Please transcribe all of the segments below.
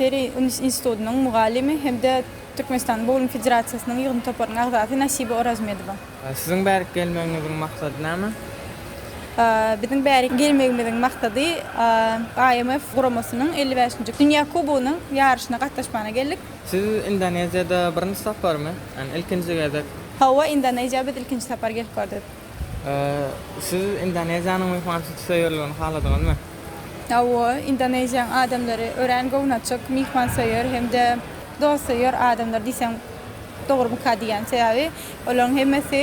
Buhgalteriýa institutynyň mugallymy hem-de Türkmenistanyň Bowling federasiýasynyň ýygyndy toparynyň agzasy Nasiba Orazmedowa. Siziň bärik gelmegiňiziň maksady näme? Biziň bärik gelmegimiziň maksady IMF guramasynyň 55-nji Dünýä kubogynyň ýaryşyna gatnaşmana geldik. Siz Indoneziýada birinji saparmy? Ýagny ilkinji gezek? Hawa, Indoneziýa biz ilkinji sapar gelip gördük. Siz Indoneziýanyň myhmansöýerligini haladyňyzmy? Hawa, Indoneziýanyň adamlary örän göwnaçyk, myhmansöýer hem-de dostsöýer adamlar diýseň dogrumyka diýýän. Sebäbi olaryň hemmesi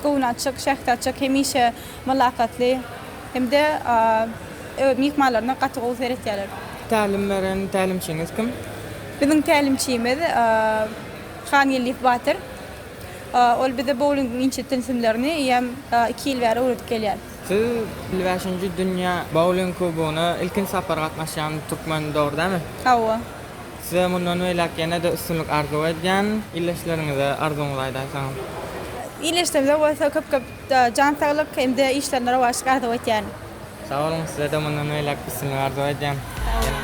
göwnaçyk, şähdaçyk, hemişe mylakatly hem-de öz myhmanlaryna gaty gowy seretýärler. Tälim beren tälimçiňiz kim? Biziň tälimçimiz Hangeldiýew Batyr. Ol bize boulingiň inçe tilsimlerini eýýäm iki ýyl bäri öwredip gelýär. Siz 55-nji dünýä bouling kubogyna ilkinji sapar gatnaşýan türkmen dogry dälmi? Hawa. Size mundan beýläk ýene-de üstünlik arzuw edýän. Ildeşleriňize arzuwyňyzy aýdaýsaňyz. Ildeşlerimize bolsa köp-köp jan saglyk hem-de işlerinde rowaçlyk arzuw etýärin. Sag boluň sizede mundan beýläk üstünlik arzuw edýän. Sag boluň.